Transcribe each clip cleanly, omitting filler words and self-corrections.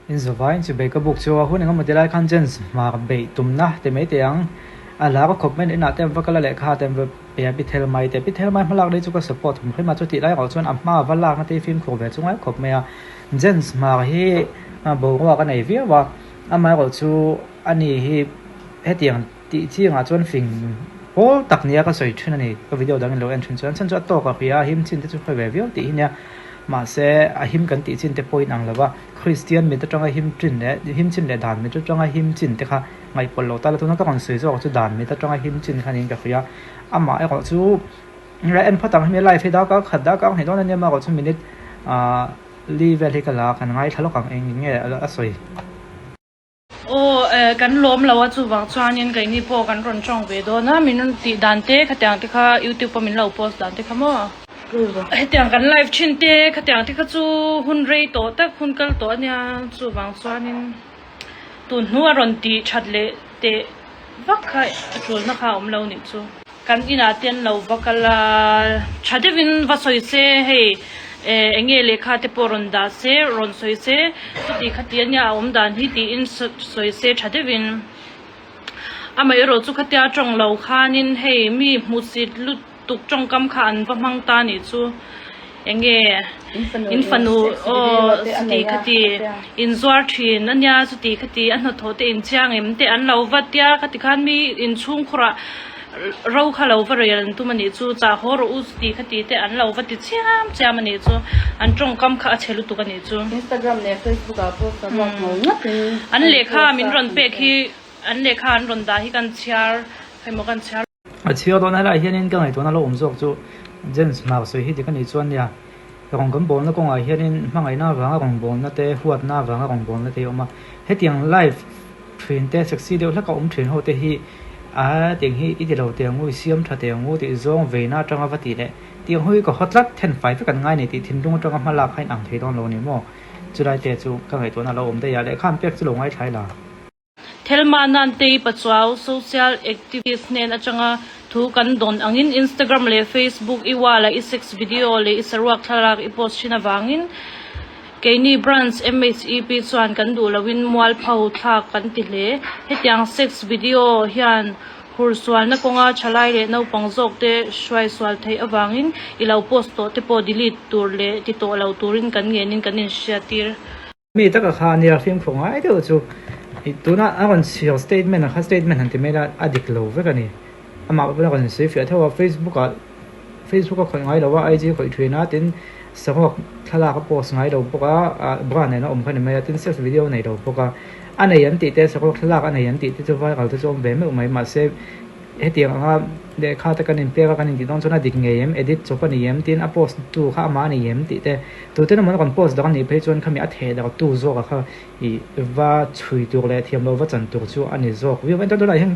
In zavaiin chubei ka buk chu a hun engemaw ti lai khan Jens hmar beih tumna ti mai teh ang. A lar a khawp mai inah te an va kal a lehkha te an va pe a pi thel mai te. Pi thel mai hmalak ni chu ka support hrim hrim a chutih lai erawh chuan a hma va lakna te hi fimkhur ve chu ngai khawp mai a. Jens hmar hi boruak a nei viau a, amaherawh chu ani hi hetiang tih chingah chuan fing pawl tak nia ka sawi thin a ni. Ka video dangin lo en thin chuan chhan chu a tawk a hria a him chin te chu hre ve viau tih hi nia. Mahse a him kan tih chin te pawhin ang lo va, Kristian mit atanga him chin leh him chin leh dan mit atanga him chin te kha ngaihpawlh loh ta la tuna ka rawn sawi zawk chu dan mit atanga him chin kha niin ka hria. Amah erawh chu en phawt ang hemi live hi darkar khat darkar hnih dawn ania amaherawh chu minute ah li vel hi ka la kan ngaithla lawk ang eng nge a sawi. Aw eh kan lawm lo a chuvang chuanin keini pawh kan rawn tawng ve dawn a min rawn tih dan te khatiang te kha youtube a min lo post dan te kha maw hetiang kan live thin te khatiang te kha chu hun rei tawh tak hun kal tawh ania chuvang chuanin tun hnu a rawn tih that leh teh vak kha a tulna kha a awm lo nih chu. Kan inah te an lo va kal a, tha deuhin va sawi se hei eh eng nge lehkha te pawh rawn dah se, rawn sawi se, chuti khati ania a awm dan hi tiin sawi se tha deuhin. Amaherawh chu khatia tawng lo khanin hei mi hmusit lutuk tawngkam kha an va hmang ta nih chu. Eng nge in fanu aw chuti khati inzuar thin ania chuti khati a hnathawh te inchiang em te an lo va tia khati khan mi inchhungkhurah ro kha lo va rel an tum anih chu chah haw rawh u chuti khati te an lo va ti chiam chiam anih chu an tawngkam kha a chhe lutuk anih chu. Instagram leh Facebook ah pawh saruak ngawr ngatin An lehkha min rawn pek hi an lehkha an rawn dah hi kan chhiar emaw kan chhiar. A chhiar dawn helaiah hianin ka ngaihtuahna lo awm zawk chu James hmar sawi hi dik a nih chuan nia rawng kan bawlna kawngah hianin hmangaihna avanga rawng bawlna te huatna avanga rawng bawlna te hi a awm a hetiang live thin te sexy deuh hlek a awm thin ho te hi a tiang hi i ti lo teh ang u i siam tha teh ang u tih zawng veina atanga va tih leh tiang ho hi ka haw tlat then fai vek an ngai nei tih thinlung atanga hma lak kha in ang thei dawn lo a ni maw chulai te chu ka ngaihtuahna lo awm daih a lehkha an pek chu lo ngaithlai la. Thelma Nantei Pachuau, Social Activist hnen atanga thu kan dawn angin Instagram leh Facebook i wall-a i sex video leh i saruak thlalak i post thin avangin keini Branch MHEP chuan kan duh loin mualpho thlak kan ti hle. Hetiang sex video hian hursualna kawnga thalai leh naupang zawkte hruaisual theih avangin i lo post tawh te pawh delete tur leh ti tawh lo turin kan ngenin kan inhriattir. Mi taka kha a nia fimkhur ngai deuh chu i tuna a rawn chhiar statement ang kha statement han ti mai la a dik lo vek a ni. Amah pawh a rawn sawi fiah theuh a Facebook ah Facebook a khawih ngai lo a IG a khawih thin a tin saruak thlalak a post ngai lo bawk a ah bra nen a awm kha ni mai a tin self video a nei lo bawk a a nei an tih te saruak thlalak a nei an tih te chu viral te chu a awm ve meuh mai mahse Hetiang anga lehkha te kan inpek a, kan intih dawn chuan a dik ngei em, edit chawp a ni em tiin a post tu kha amah a ni em tih te, tute emaw kan post dak a nih phei chuan khami a theh dak tu zawk a kha ih va chhui tur leh thiam lo va chan tur chu a ni zawk viau. Entir tunah hian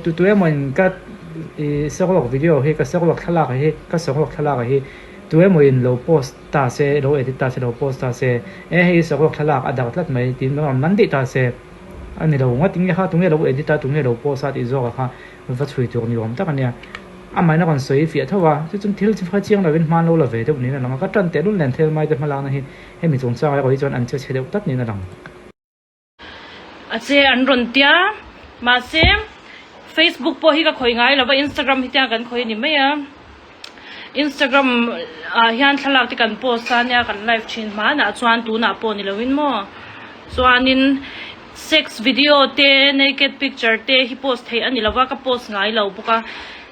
tu tu emaw in ka ih saruak video hi ka saruak thlalak hi ka saruak thlalak hi tu emaw in lo post ta se lo edit ta se lo post ta se e hei saruak thlalak a dak tlat mai tiin rawn man daih ta se. A ni lo ngawt nge kha tunge lo edit a tunge lo post a tih zawk a kha va chhui tur ni awm tak a nia. Amah in a rawn sawi fiah tho a, chu chuan thil chu kha chiang lovin hman lo la ve deuh niin a lang a, ka tan tehlul nen thil mai te hmalakna hi hemi chungchang erawh hi chuan an che chhe deuh tlat niin a lang. A che an rawn tia, mahse Facebook pawh hi ka khawih ngai lo va, Instagram hi tiang kan khawih a ni mai a, Instagram ah hian thlalak te kan post a nia kan live thin hmanah chuan tunah pawh ni lovin maw. Chuanin sex video te naked picture te hi post theih a ni lova ka post ngai lo bawk a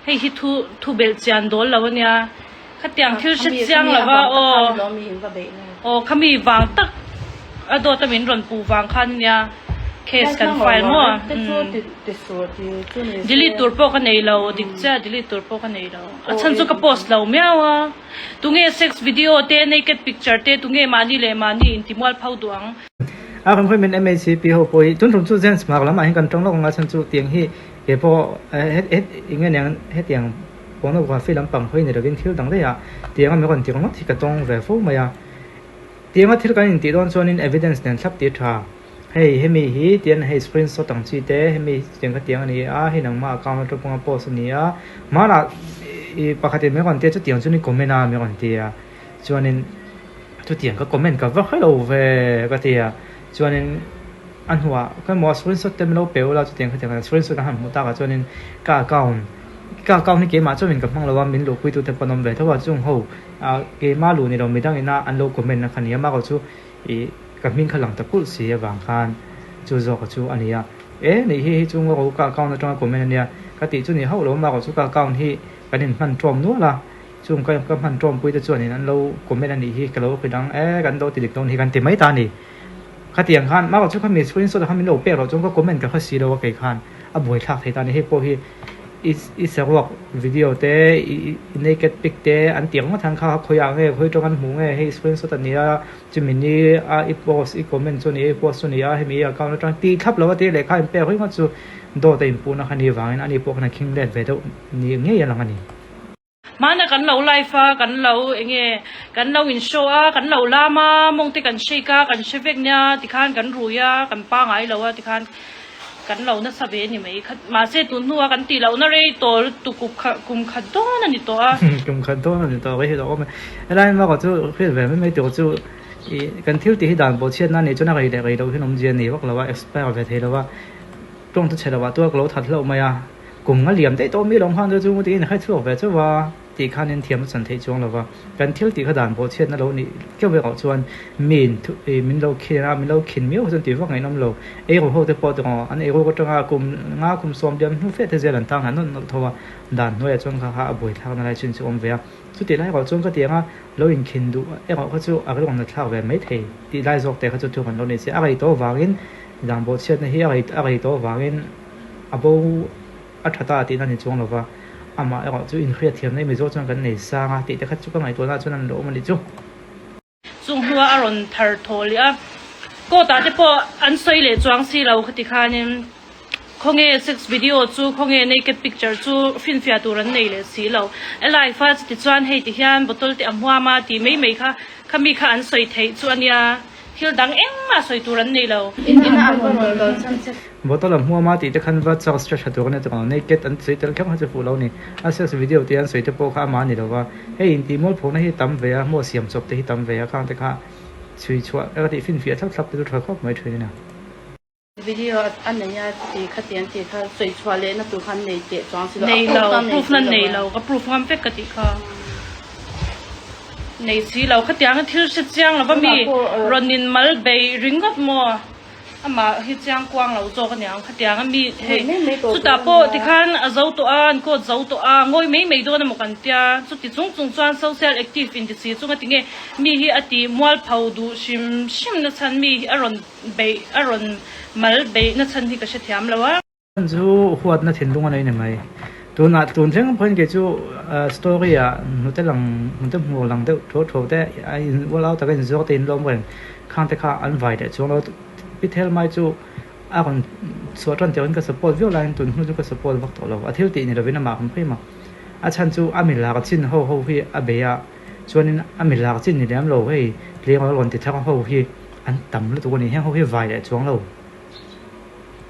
hei hi thu thu belh chian dawl lo ania khatiang thil hre chiang lova aw aw khami vang tak a dawt a min rawn puh vang khan ania case kan file maw delete tur pawh ka nei lo dik chiah delete tur pawh ka nei lo a chhan chu ka post lo miau a. Tunge sex video te, naked picture te, tunge mahni leh mahni intimual pho duh ang? A kan khawi min MHCP ho pawh hi tun tum chu Jens Mark lamah hian kan tawng lawk ang a chhan chu tiang hi kei pawh het eng nge niang hetiang pornography lampang hawi ni lovin thil dang daih ah tiang a mi rawn ti ringawt hi ka tawng ve fo mai a. Tiang a thil kan intih dawn chuanin evidence nen thlap tih a tha. Hei hemi hi tian hei screenshot ang chi te hemi tiang kha tiang a ni a hei nangmah account atang pawh post a ni a hmanah ih pakhatin min rawn tia chutiang chuan i comment a min rawn tia chuanin chutiang ka comment ka va hrelo ve ka tia. Chuanin a hnuah khawi maw screenshot te min lo pe ula chutiang khatiang khan screenshot a han hmuh takah chuanin ka account ka account hi keimah chuan min ka hmang lo a min luhpuitu te pawh an awm ve tho a chung ho ah keimah luh ni lo midang ina an lo comment na kha nia mah chu ih ka hming kha lang ta kulh si avang khan chu zawk chu a ni a e nih hi hi chu ngaw ka account atanga comment a nia ka tih chu ni hauh lo mah chu ka account hi kan inhman tawm nual a. Chung ka ka hman tawmpui te chuanin an lo comment a nih hi ka lo hrilh ang e kan lo ti dik dawn hi kan ti mai ta a ni. Khatiang khan mah chu khami screenshot ah khan min lo pek loh chuan ka comment ka hre si lo a kei khan a buaithlak thei ta a ni. Hei pawh hi i i saruak video te i i naked pic te an tih ang ngawt han kha khawiah nge khawi tawng an hmuh nge hei screenshot a nia chumi ni a i post i comment chu a ni a i post chu a ni a hemi i account atang ti thlap lo a tih lehkha inpek ringawt chu dawt a inpuhna kha ni vangin ani pawh khan a khing let ve deuh ni ngei a lang a ni. Hmana kan lo live a, kan lo enge kan lo in show a, kan lo lam a, mawng te kan shake a, kan hre vek nia tikhan kan rui a, kan pangai lo a tikhan kan lo nasa ve ni mai kha mahse tun hnua kan tih lohna rei tawh lutuk kum khat kum khat dawn a ni tawh a. Kum khat dawn a ni tawh rei hi lo awm e. Helai erawh chu hriat ve mai mai tur chu ih kan thil tih hi dan pawh chhiatna a nih chuan a rei leh rei loh hian awmzia a nei vak lo a, expire ve thei lo a, tawng chu chhe lo ah tuar ka lo that hlauh mai a. Kum nga liam daih tawh mi lo nghak deuh chu tiin hre chhuak ve chauh a, tih khan in thiam a chan theih chuang lo va. Kan thil tih kha dan pawh chhiatna lo nih keuh erawh chuan miin min lo khin a, min lo khin miau chuan tih vak ngaihnawm lo. Eiru ho te pawh tawng an eiru atanga kum nga kum sawm liam hnu feh te zel an tang han nawlh nawlh tho a, dan hnuaiah chuan kha kha a buaithlak na lai chin chu awm ve a. Chutih lai erawh chuan ka ti anga lo inkhin duh erawh kha chu a rilru na thlak ve mai thei tih lai zawk te kha chu thu kan lo nei che. A rei tawh vangin dan pawh chhiatna hi a rei tawh vangin A bo a tha ta tihna ni chuang lova, amah erawh chu inhriat thiamna i Mizo chuan kan nei sang a tih te kha chu ka ngaihtuahna ah chuan an lo awm a nih chu. Chung hnua a rawn thar thaw leh a, court ah te pawh an sawi leh chuang si lo khati khanin khawnge sex video chu khawnge naked picture chu finfiah tur an nei leh si lo. A live a chuti chuan hei ti hian bottle te a hmuam a tih mai mai kha khami kha an sawi theih chu a nia. Thil dang engmah sawi tur an nei lo. Ina an rawn kal chhan che. Bottle a hmuam a tih te khan va charge tha tha tur a nia chuan naked an sawi tel kher kha chu fuh lo a ni. A sex video te an sawi te pawh kha amah a ni lo va, hei intih mualphawhna hi tam ve a, maw siam chawp te hi tam ve a, khang te kha chhui chhuah ka tih finfiah thlap thlap te chu tha khawp mai thin a ni. Video a nei a ti kha ti an tih kha sawi chhuah leh na tur khan nei teh chuang si lo, Nei lo, proof na nei lo, ka proof ngam vek ka tih kha. Nei si lo, khatiang thil hre chiang lo va mi rawn in mal bei ringawt maw? Amah hi chiang kuang lo zawk aniang khatiang a mi hei chutah pawh tikhan a zo tawh a an court zo tawh a ngawi mai mai dawn emaw kan tia chuti chung chung chuan social active inti si chunga tinge mi hi a ti mualpho duh hrim hrim na chhan mi hi a rawn beih a rawn mal beih na chhan hi ka hrethiam lo a. Chu huatna thinlung a nei ni mai. Tunah tun thleng pawhin kei chu story ah hnute lang hnute hmuh lang deuh tho tho te a in ual au taka inzuar te in lawm reng khang te kha an vai leh chuang lo. Pi Thelmai chu a rawn chhuah tan tirhin ka support viau laiin tun hnu chu ka support vak tawh lo. A thil tih ni lovin amah kan phei mah. A chhan chu a milak chin ho ho hi a bei a, chuanin a milak chin ni lem lo hei tleirawl rawn ti thar ho hi an tam lutuk a ni. Heng ho hi vai leh chuang lo.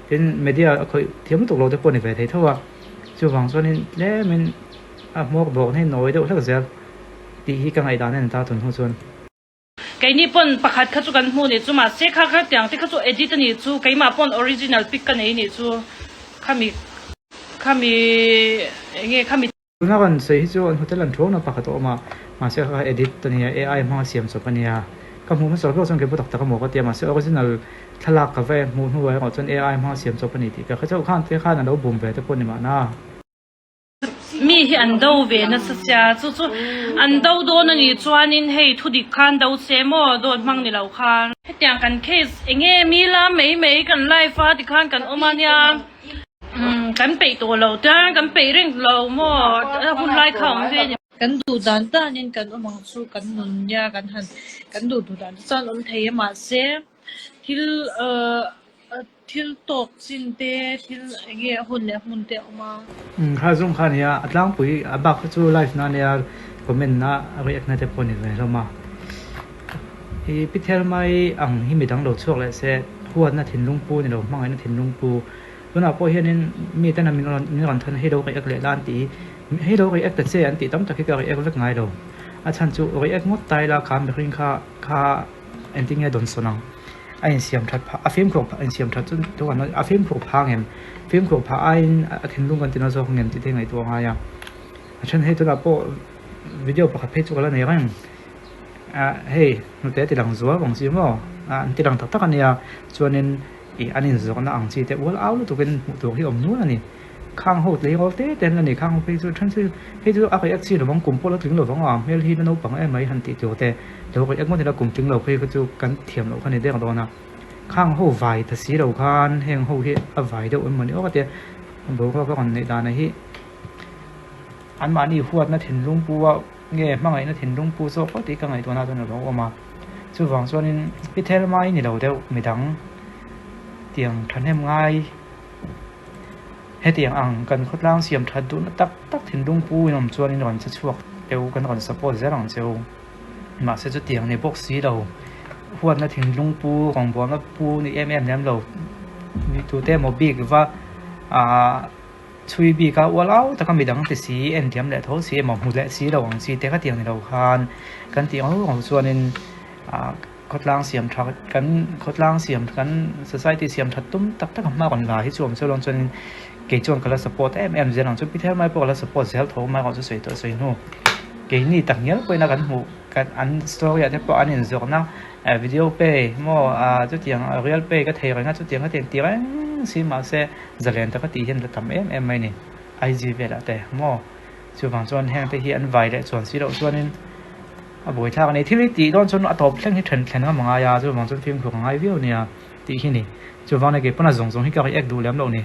Tin, media a khawih thiam lutuk lo te pawh a ni ve thei tho a, chuvang chuanin tlemin a hmawk bawk hi nawi deuh hlek zel tih hi ka ngaihdan a ni ta tun hnu chuan. Keini pawn pakhat kha chu kan hmu nih chu mahse kha kha tiang te kha chu edit a nih chu keimah pawn original pic ka nei nih chu khami khami enge khami. Tuna kan sawi hi chu an hotel an thuau na pakhat a awm a, mahse kha kha edit a nia, AI hmanga siam chawp a nia. Ka hmuh hmasa hlauh chuan kei pawh tak tak a maw ka ti a, mahse original thlalak ka va hmuh hnuah erawh chuan AI hmanga siam chawp a ni tih ka hre chauh khan te khan a lo bum ve te pawh a ni mahna. Mi hi an do ve nasa sia, chu chu an do dawn a nih chuanin hei thudik khan do se maw dawt hmang ni lo khan. Hetiang kan case enge mi la mai mai kan live a tikhan kan awm a nia. Kan peih tawh lo chuan kan peih reng lo maw a hun lai kha awm ve a ni. Kan duh dan danin kan awm ang chu kan nun nia kan han kan duh duh dan te chuan awm thei a mahse thil thil tawk chin te thil eng nge a hun leh a hmun te a awm a. Kha zawng kha ania a tlangpui a bak kha chu live na ania comment na react na te pawh a ni ve hlawm a. I pi Thelmai ang hi midang lo chhuak leh se huatna thinlung pu ni lo hmangaihna thinlung pu Tunah pawh hianin mi ten min rawn min rawn thawn hei lo react leh la an tih hi hei lo react ta che an tih tam tak hi ka react vek ngai lo. A chhan chu react ngawt ta ila kha mihring kha kha engtin nge dawn sawn ang. A insiam that phah a fimkhur phah insiam that chu thu kan a fimkhur phah ang em? Fimkhur phah aiin a thinlung kan tina zawk ang em tih te ngaihtuah a ngai a. A then hei tunah pawh video pakhat phei chu ka la nei reng. Ah hei hnute ti lang zual ang chi maw? Ah an ti lang tak tak a nia. Chuanin ih an inzawrhna ang chi te ual au lutukin hmuh tur hi awm nual a ni. Khang ho tleirawl te te an la nei, khang ho phei chu then chu hei chu a react chi lovang kum pawh la tling lovang a, hmel hi la naupang em mai han tih tur te lo react ngawt ila kum tling lo phei kha chu kan thiam loh kha ni deuh dawn a, khang ho vai ta si lo khan heng ho hi a vai deuh em mawni awk a tia boruak a rawn neih dan a hi anmahni huatna thinlung pu a nge hmangaihna thinlung pu zawk phawt tih ka ngaihtuahna ah chuan a lo awm a, chuvang chuanin i thel mai ni lo deuh midang tiang thahnem ngai. Hetiang ang kan khawtlang siam that duhna tak tak thinlung pu in awm chuan in rawn che chhuak teu kan rawn support zel ang cheu. Mahse chutiang ni bawk si lo huatna thinlung pu rawngbawlna pu ni em em lem lo mi tute emaw bik va ah chhui bik a ual au taka midang ti si en thiam leh tho si emaw hmu leh si lo ang chi te khatiang ni lo khan kan tih ang ang chuanin ah. Khawtlang siam tha kan khawtlang siam kan society siam that tum tak tak a hma rawn la hi chu awm chu lawng chuanin kei chuan ka la support em em zel ang chu Pi Thelmai pawh ka la support zel tho mai erawh chu sawi tawh sawi hnu keini tak ngial pawhin a kan hmuh kan an story ah te pawh an inzawrhna eh video pay maw ah chutiang real pay ka thei reng a chutiang ka ti ang ti reng si mahse zalen taka tih hian la tam em em mai a ni IG velah te maw chuvang chuan heng te hi an vai leh chuan si loh chuanin. A buaithlak a ni. Thil hi tih dawn chuan a tawp thleng hi then thlen ngam a ngai a, chuvang chuan fimkhur a ngai viau nia tih hi ni. Chuvang nia keipawna zawng zawng hi ka react duh lem loh ni.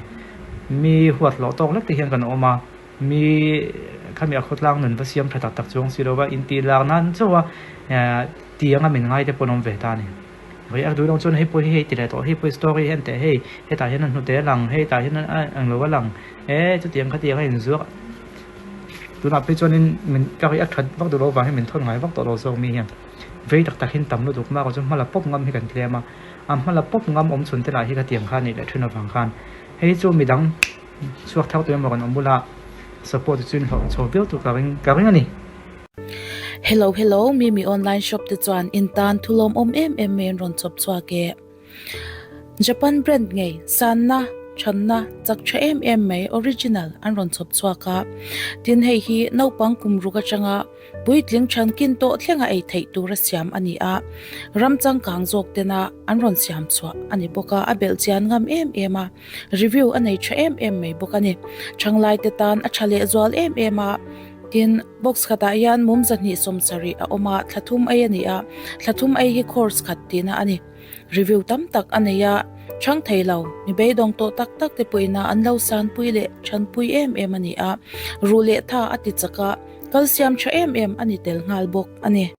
Mi huat hlawh tawk lek te hian kan awm a, mi khami a khawtlang nun va siam tha tak tak chuang si lo va, intih lak nan chauh a ti anga min ngai te pawh an awm ve ta a ni. React duh dawn chuan hei pawh hi hei ti leh tawh, hei pawh hi story hi en teh hei, hetah hian a hnute a lang, hetah hian a englo a lang, e chutiang khatiang a inzuak. Tunah phei chuanin min ka ri a that vak duh loh vang hian min thawn ngai vak tawh lo zawk mi hian vei tak tak hian tam lutuk hma erawh chu hmala pawp ngam hi kan tlem a, a hmala pawp ngam awm chhun te lah hi ka tiang kha a nih leh thin avang khan hei chu midang chhuak thar tur emaw kan awm bula support chu in hlawh chho viau tur ka ring ka ring a ni. Hello hello Mimi online shop te chuan in tan thulawm awm em em mai an rawn chawp chhuak e. Japan brand ngei sanna thanna chak tha em em mai original an rawn chhawp chhuak a tin hei hi naupang kum ruk atanga puitling than kin tawh thlenga ei theih tura siam a ni a ram changkang zawk tena an rawn siam chhuah a ni bawk a a belh chian ngam em em a review a nei tha em em mai bawk a ni thanglai te tan a tha leh zual em em a tin box khatah hian mum zahnih sawmsarih a awm a thla thum ei a ni a thla thum ei hi course khat tihna a ni. Review tam tak a nei a, chhang thei lo, mi beidawng tawh tak tak te pawhin a an lo sanpui leh thanpui em em a ni a, ruh leh tha a ti chak a, kalsiam tha em em a ni tel nghal bawk a ni.